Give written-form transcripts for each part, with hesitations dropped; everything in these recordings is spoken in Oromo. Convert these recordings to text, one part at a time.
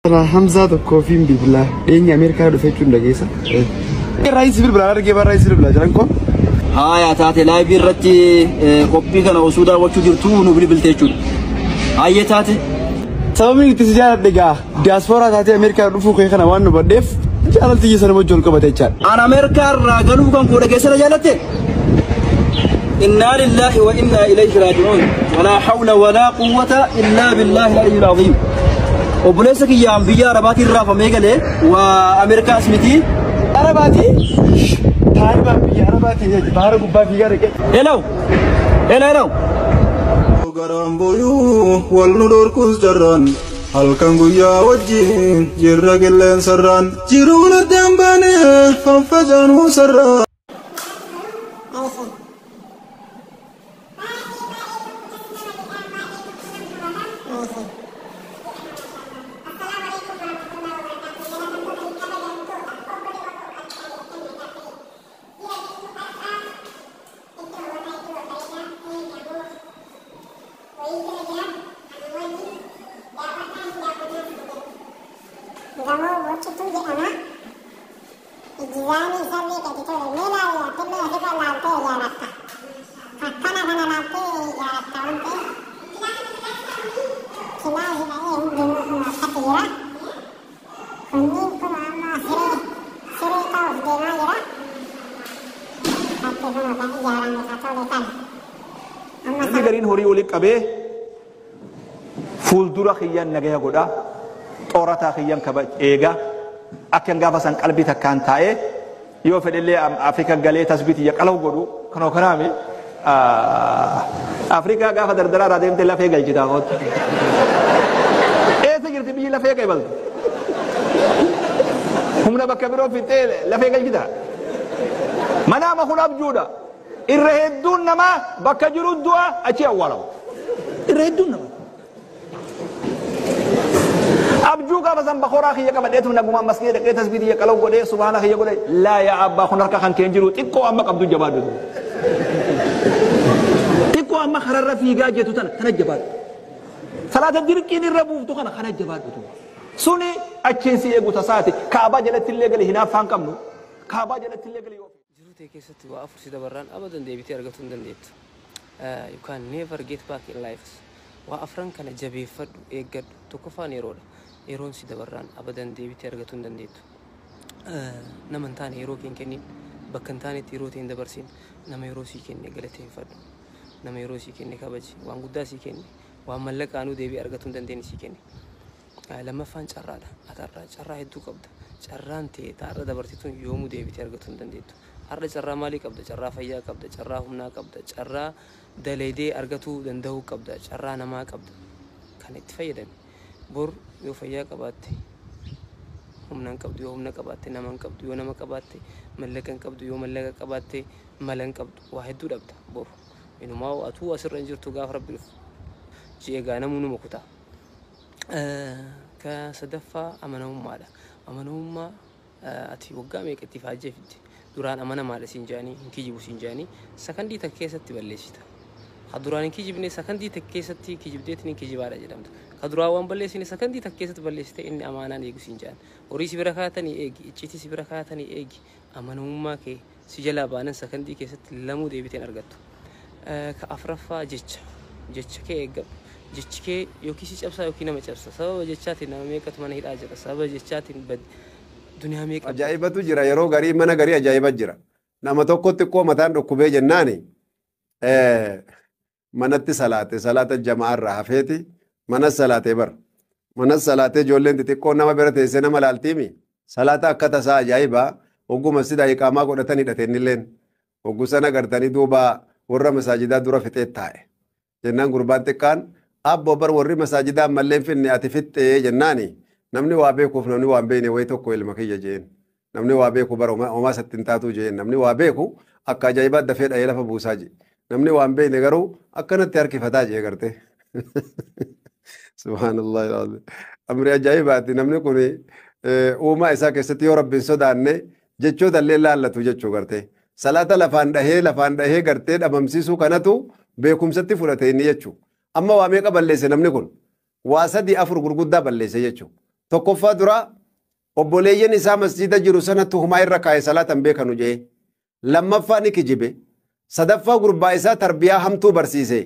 Hamzaa tokkoo fi bilbilaa dhiyeenya Ameerikaa dhufe jechuun dhageessa. Raayisii bilbilaa argee bara raayisii bilbilaa jiran koo. Haaya taate laayivii irratti qophii kana osoo daawwachuu jirtu nu bilbilte jechuudha. Hayyee taate. Sababni itti si jaaladhe egaa diyaaspooraa taatee Ameerikaa dhufuu kee kana waan nu badheef jaalalti iyya sana wajjin ol qabate jechaadha. An Ameerikaa irraa galuu kan koo dhageessana jaalatte. Innaa lillaahi wa innaa ilayhi raaji'uun. Walaa hawla walaa quwwata illaa billaahi al-aliyyil aziim. Obboleessa kiyyaan biyya Arabaatiin raafamee galee waa Ameerikaas miti. Arabaatii? Taalibaan biyya Arabaatii baara gubbaa fiigaa dhaqee. Hello. Hello hello. Garaan booyuu wal nu dhorkus jarraan halkan guyyaa wajjin jirra qilleensarraan jiruun addaan baane faffacaanuu sarraa. Gamoo boocituu jedhama. Dizaayinii isaallee gadi tole. Mee laali atillee asirra laaltee ijaaratta. Akkana kana laaltee ijaaratta waan ta'eef. Kilaasii dhaqee hundinuu kun akkatti jira. Kunniin kun amma siree siree ta'uuf deemaa jira. Bakki kun kan ijaarame ka tole kana. Amma Namni gariin horii waliin qabee fuuldura kiyyaan nagaya godha. Xoorataa kiyyaan kaba eega. Akka gaafa san qalbii takkaan taa'ee yoo fedhellee Afrika galee tasbiitiyya qalaw godhu kanoo kanaami. Afrikaa gaafa dardaraa irraa deemtee lafee galchitaa kootu. Eessa jirti biyyi lafee qeebaltu? Humna bakka biroo fixee lafee galchitaa? Manaama kun abjuudha. Irra hedduun namaa bakka jiru du'a achi awwaalamu. Irra hedduun namaa. Abjuu gaafa san bakoraa kiyya qabadheetu nagumaan masgee dhaqee tasbiitii kiyya qalaw godhee subhaana kiyya godhee laa yaa abbaa kun harka kan keen jiru xiqqoo amma qabdu jabaadhu. Xiqqoo amma kararra fiigaa jettu tana tana jabaadhu. Salaata dirqiin irra buuftu kana kana jabaadhu. Suni achiin si eegu tasaati kaabaa jalatti illee gali hinaaffaan qabnu kaabaa jalatti illee gali yoo. Jiruu ta'e keessatti waa afur si dabarraan abadan deebitee argachuu hin dandeettu. You can never get back in life. Waa afran kana jabeeffadhu eeggadhu. Tokkoffaan yeroodha. Yeroon si dabarraan abadan deebitee argachuu hin dandeettu. Nama hin taane yeroo kee hin kennin, bakka hin taanetti yeroo ta'e hin dabarsin, nama yeroo sii kenne galateeffadhu. Nama yeroo sii kenne kabaji, waan guddaa sii kenne, waan mallaqaanuu deebii argachuu hin dandeenye sii kenne. Lammaffaan carraadha. Ati har'a carraa hedduu qabda. Carraan ta'e har'a dabarte tun yoomuu deebitee argachuu hin dandeettu. Har'a carraa maalii qabda? Carraa fayyaa qabda, carraa humnaa qabda, carraa dalaydee argatuu danda'uu qabda, carraa namaa qabda. Kana itti fayyadami. Bor yoo fayyaa qabaatte humna hin qabdu, yoo humna qabaatte nama hin qabdu, yoo nama qabaatte mallaqa hin qabdu, yoo mallaqa qabaatte mala hin qabdu. Waa hedduu dhabda bor. Inumaa atuu asirra hin jirtu gaafa rabbi dhufu. Ji'ee gaa namuu numa kutaa. Ka sadaffaa amanamummaadha. Amanamummaa ati waggaa meeqa itti faajjee fidde? Duraan amanamaadha siin jedhanii hin kijibu siin jedhanii sakandii takka keessatti balleessita. Ka duraan hin kijibne sakandii takka keessatti kijibdeetiin hin kijibaadha jedhamta. Ka duraan waan balleessine sakandii takka keessatti balleessite inni amaanaan eegu siin jedhan. Horii si bira kaatanii eegi, icciitii si bira kaatanii eegi, amanamummaa kee si jalaa baanan sakandii keessatti lamuu deebiteen argattu. Ka afraffaa jecha. Jecha kee eeggadhu. Jechi kee yookiin si cabsaa yookiin nama cabsa. Sababa jechaatiin nama meeqatu mana hidhaa jira. Sababa jechaatiin duniyaa meeqa. Ajaa'ibatu jira yeroo garii mana garii ajaa'iba jira. Nama tokko xiqqoo mataan dhukkubee jennaani manatti salaate salaata jama'aarraa hafeeti mana salaatee bara. Mana salaatee ijoolleen xixiqqoo nama bira teessee nama laaltiimi. Salaata akka tasaa ajaa'ibaa hogguu masjidaa iqaamaa godhatan hidhate innilleen. Hogguu sana gartanii duuba warra masaajidaa dura fixee taa'e. Jennaan gurbaan xiqqaan abboo bar warri masaajidaa ammallee finne ati fixxee jennaani. Namni waa beekuuf namni waa hin beekne wayii tokko ilma kiyya jeen. Namni waa beeku bara homaa isatti hin taatu jeen. Namni waa beeku akka ajaa'ibaa dafee dha'ee lafa buusaa jee. Namni waa hin beekne garuu akkanatti harkifataa jee gartee. Subhaanallah. Amri ajaa'ibaati namni kun uumaa isaa keessatti yoo rabbiin sodaanne jechoota illee laallatu jechuu gartee. Salaata lafaan dhahee gartee dhabamsiisuu kanatu beekumsatti fudhate inni jechuu. Amma waa meeqa balleesse namni kun? Waa 3 4 gurguddaa balleesse jechuu. Tokkoffaa dura obboleeyyan isaa masjida jiru sana tuhumaa irra kaa'e salaatan beekanu jee. Lammaffaa ni kijibe. Sadaffaa gurbaa isaa tarbiyaa hamtuu barsiise.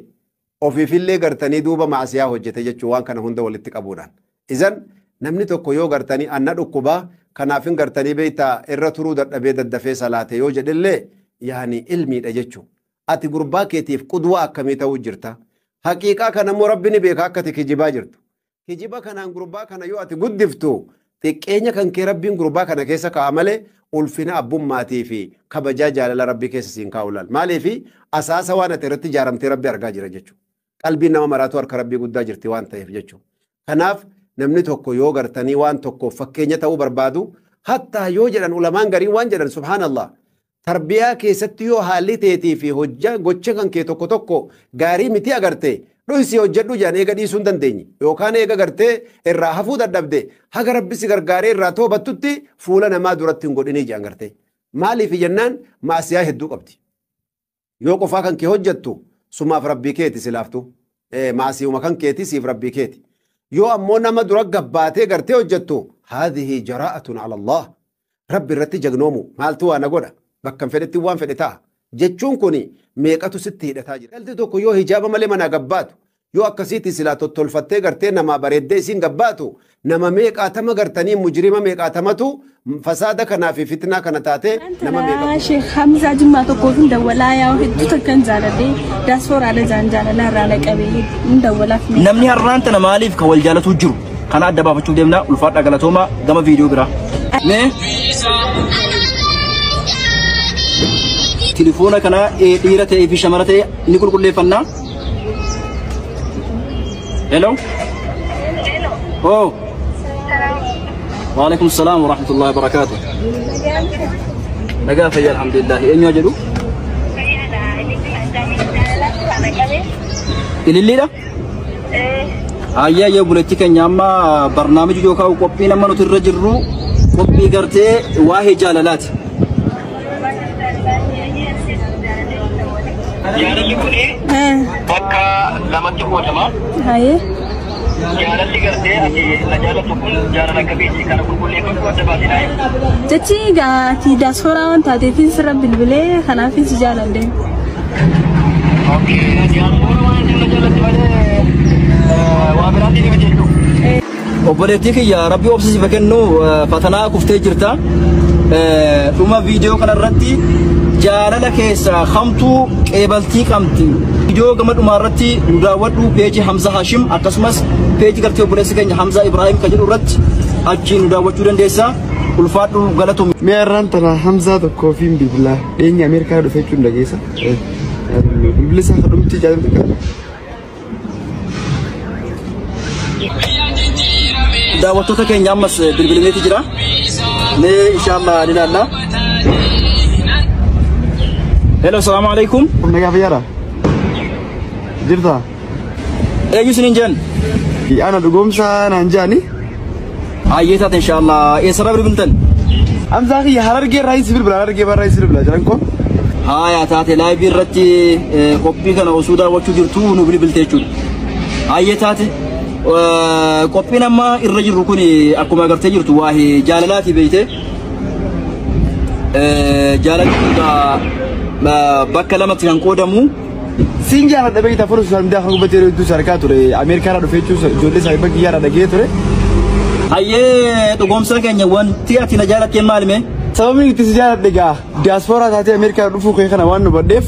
Ofiifillee gartanii duuba maasiyaa hojjete jechuu waan kana hunda walitti qabuudhaan. Izan namni tokko yoo gartanii anna dhukkubaa kanaafin gartanii beektaa irra turuu dadhabee daddafee salaate yoo jedhellee yaani ilmiidha jechuu. Ati gurbaa keetiif qudwaa akkamii ta'uu jirta? Haqiiqaa kana immoo rabbi ni beeka akka ati kijibaa jirtu. Kijiba kanaan gurbaa kana yoo ati guddiftu xiqqeenya kan kee rabbiin gurbaa kana keessa kaa'a malee ulfina abbummaatii fi kabajaa jaalala rabbii keessa siin kaa'u laal. Maaliif asaasa waan ati irratti ijaaramtee rabbi argaa jira jechuudha. Qalbiin nama maraatu harka rabbii guddaa jirti waan ta'eef jechuudha. Kanaaf namni tokko yoo gartanii waan tokkoof fakkeenya ta'uu barbaadu hattaa yoo jedhan ulamaan gariin waan jedhan subhaanallah. Tarbiyaa keessatti yoo haalli teetii fi hojja gocha kan kee tokko tokko gaarii miti agarte dhoysii hojjedhu jedhan eega dhiisuu hin dandeenye yookaan eega gartee irraa hafuu dadhabde haga rabbi si gargaaree irraa toobattutti fuula namaa duratti hin godhinii jedhan gartee. Maaliif jennaan maasiyaa hedduu qabdi. Yoo qofaa kan kee hojjettu sumaaf rabbii keeti silaaftu. Maasiyuma kan keeti siif rabbii keeti. Yoo ammoo nama dura gabbaatee gartee hojjettu haadhihi jaraa'atun ala Allah. Rabbi irratti jagnoomu maaltu waa na godha. Bakka fedhetti waan fedhe ta'a. Jechuun kun meeqatu sitti hidhataa jira. Galti tokko yoo hijaaba malee manaa gabbaatu yoo akkasiitti silaa tottolfattee gartee namaa bareeddee isiin gabbaatu nama meeqaatama gartanii mujrima meeqaatamatu fasaada kanaa fi fitnaa kana taate nama meeqatu. Sheekh Hamzaa Jimmaa tokkoof hin dawwalaa yaa hedduu takkan jaaladhee daasporaadha jaan jaalalaa irraa naqabee hin dawwalaaf. Namni har'aan tana maaliif kan wal jaalatu jiru kana adda baafachuuf deemna ulfaadha galatooma gama viidiyoo biraa. Mee Telefoona kana dhiira ta'ee fi shamara ta'e ni qulqulleeffannaa. Hello. Oh. Wa alaikum salaam wa rahmatullahi wa barakatuh. Nagaa fayyaa alhamdulillah. Eenyu jedhu? Ililliidha? Ayyaa yoo buletti keenya amma barnaamiji yookaan qophii nama nuti irra jirru qophii gartee waa'ee jaalalaati. Jaalalli kun bakka lamatti qoodama. Jaalalli gartee ati na jaalattu kun jaalala akkamiiti kana qulqulleeffachuu adda baasee naa himi. Jechi egaa ati daasporaa waan taateef sirra bilbilee kanaaf si jaaladhe. Okay, daasporaa waan na jaalattu malee waa biraatti ni miti jechuudha. Obboleettii kiyya rabbi obsisiif kennu fatanaa kuftee jirta. Dhuma viidiyoo kanarratti jaalala keessa hamtuu qeebaltii qabdi. Viidiyoo gama dhumaa irratti nu daawwadhu peejii Hamza Hashim akkasumas peejii gartee obboleessi keenya Hamza Ibrahim kan jedhu irratti achi nu daawwachuu dandeessa. Ulfaadhu galatoom. Mee har'aan tana Hamzaa tokkoo fi bilbila dhiyeenya Ameerikaa dhufe jechuun dhageessa. Bilbilli isaa kadhumti jaalatu qaba. Daawwattoota keenya ammas bilbilimeeti jira. Mee inshallah ni ilaalla. Hello, assalamu alaikum. Nagaa fayyaadha. Jirta? Eenyu isiniin jennu? Ana dhugoomsaa naan jedhani. Ayyee taate inshallah. Eessarraa bilbiltan? Hamzaa kiyya Harargee irraa si bilbila Harargee barraa si bilbila jedhan koo. Haaya taate laayivii irratti qophii kana osoo daawwachuu jirtu nu bilbilte jechuudha. Ayyee taate qophiin amma irra jirru kun akkuma agartee jirtu waa'ee jaalalaati beeyte. Jaalalli kun bakka lamatti kan qoodamu. Siin jaaladha beektaa fuula sooshaal miidiyaa kan gubbattee hedduu sarkaa ture Ameerikaa irraa dhufee jechuun ijoollee saayiba kiyyaa irraa dhagee ture. Hayyee dhugoomsaa keenya wanti ati na jaalatteen maali mee? Sababni itti si jaaladhe egaa diyaaspooraa taatee Ameerikaa dhufuu kee kana waan nu badheef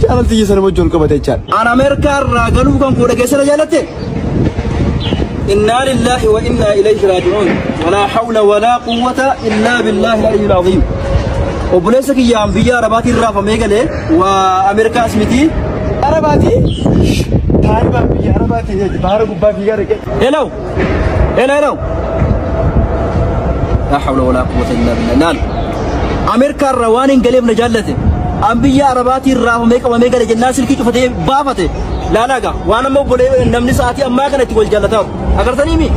jaalalti kiyya sana wajjin wal qabate jechaadha. An Ameerikaa irraa galuu kan fuudha keessa na jaalatte? Innaa lillaahi wa innaa ilayhi raaji'uun. Walaa hawla walaa quwwata illaa billaahi al-aliyyil aziim. Obboleessa kiyyaan biyya Arabaatiin raafamee galee waa Ameerikaas miti. Arabaatii? Taalibaan biyya Arabaatii baara gubbaa fiigaa dhaqee. Hello. Hello, hello. La hawla walaa quwwata illaa billah. Laal. Ameerikaa irraa waan hin galeef na jaallate. An biyya Arabaatiin raafamee qabamee gale jennaan silkii cufatee baafate. Laalaagaa waan amma obbolee namni sa'aatii ammaa kana itti wal jaallataa agartanii mi?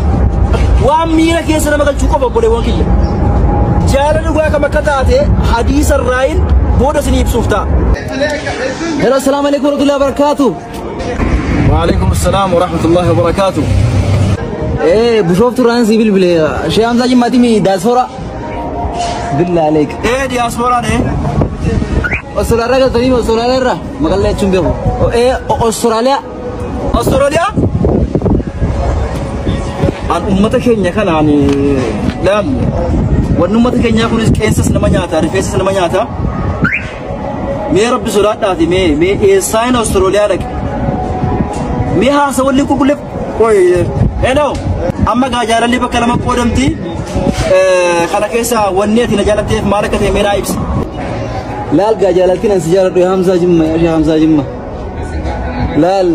Waan miira keessa nama galchuu qofa obboleewwan kiyya. Jaalala dhugaa kam akka taate hadiisa irraayin booda isinii ibsuuf ta'a. Hello, assalamu alaikum warahmatullahi wabarakatuh. Wa alaikum assalam wa rahmatullahi wa barakatuh. Bushooftuu irraan si bilbile. Shee Hamzaa Jimmaati mi diaspora. Billaa aleek. Diyaaspooraan Austraaliyaa galtanii Austraaliyaa irraa maqallee jechuun beeku. Austraaliyaa. Austraaliyaa? An ummata keenya kanaan laal, wanni ummata keenyaa kunis qeensas nama nyaata, rifeensas nama nyaata. Mee Rabbi sodaadhaati, mee eessaayin Austraaliyaa dhaqe? Mee haasawalli qulqulleef. Qoy, hello, amma gaa jaalalli bakka lama qoodamti. Kana keessa wanni ati na jaalatteef maal akka ta'e mee naa ibsi. Laal gaa, jaalaltiin an si jaaladhu yaa Hamzaa Jimma, yaa Shee Hamzaa Jimma. Laal,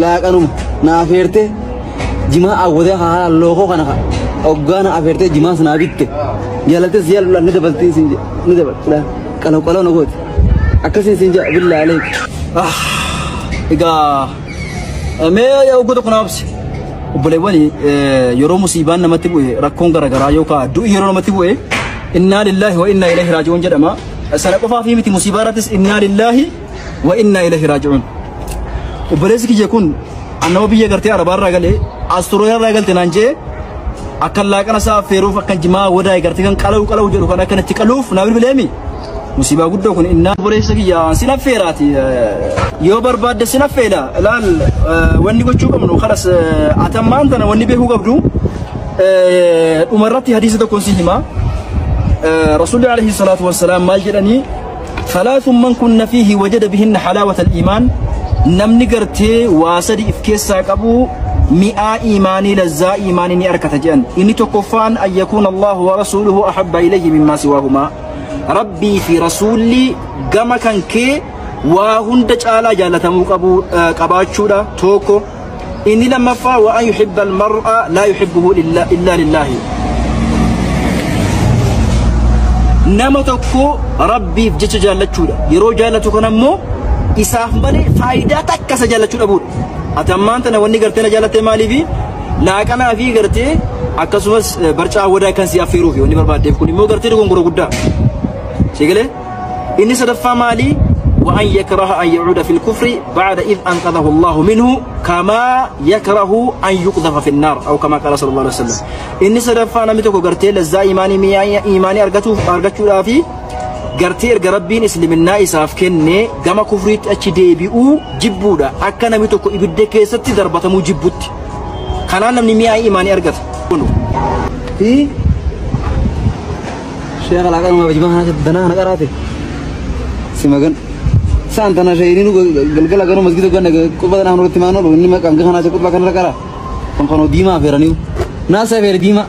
laaqanuma na afeerte, jimaa awwadee haa lookoo kana hoggaa na afeerte, jimaas naa bitte. Jaalaltee si jaaladhu ni dabaltii siin jedha, ni dabalti, laal qalaw qalaw na gooti. Akkasiin siin jedha, billaa aleek. Egaa mee oggoo tokko naa obsi. Obboleewwan, yeroo musiibaan namatti bu'e, rakkoon garaagaraa yookaan du'i yeroo namatti bu'e, innaa lillaahi wa innaa ilaihi raaji'uun jedhama. Sana qofaaf miti, musiibaa irrattis innaa lillaahi wa innaa ilaihi raaji'uun. Obboleessi kiyya kun annama biyya gartee Arabaarraa galee Austraaliyaa irraa galte naan jee, akkan laaqana isaa affeeruuf, akkan jimaa wadaa gartee kan qala'u qala'u jedhu kan akkan itti qaluuf naa bilbileemi. Musiibaa guddoo kun. Innaa obboleessa kiyya sin affeeraati. Yoo barbaadde sin affeera. Laal, wanni gochuu qabnu kanas atammaan tana wanni beekuu qabdu, dhumarratti hadiisa tokkoon si hima. Rasuulli alayhi salaatu wassalaam maal jedhanii? ثلاث من كن فيه وجد بهن حلاوة الإيمان. Namni gartee waa sadi if keessaa qabu mi'aa iimaanii, lazzaa iimaanii ni argata jedhan. Inni tokkoffaan أن يكون الله ورسوله أحب إليه مما سواهما. Rabbii fi rasuulli gama kan kee waa hunda caalaa jaalatamuu qabu qabaachuudha tokko. Inni lammaffaa وأن يحب المرء لا يحبه إلا لله. Nama tokko Rabbiif jecha jaallachuudha. Yeroo jaallatu kan ammoo isaaf malee faayidaa takka isa jaallachuu dhabuudha. Ati ammaan tana wanni gartee na jaallatte maaliifi? Laaqanaa fi gartee akkasumas barcaa wadaa kan si affeeruufi wanni barbaaddeef. Kun immoo gartee dogongora guddaa. Sigalee inni sadaffaa maali? وأن يكره أن يعود في الكفر بعد إذ أنقذه الله منه كما يكره أن يقذف في النار، أو كما قال صلى الله عليه وسلم. إني صدفا نمتك غرتي لزا إيماني ميا إيماني أرغتو في gartee erga Rabbiin Isliminnaa isaaf kenne gama kufriitti achi deebi'uu jibbuudha, akka namni tokko ibidda keessatti darbatamuu jibbutti. Kanaan namni mi'aa imaanii argata. Fi sheekha laaqanuma jimaa kana danaa kana qaraate. Si magan. Saan tana sheeyini galgala garuu masgida ganna quba tana irratti maan oolu, inni maqaan kana quba kana qara. Kan kanoo diimaa afeeraniiru. Naasa afeere diimaa.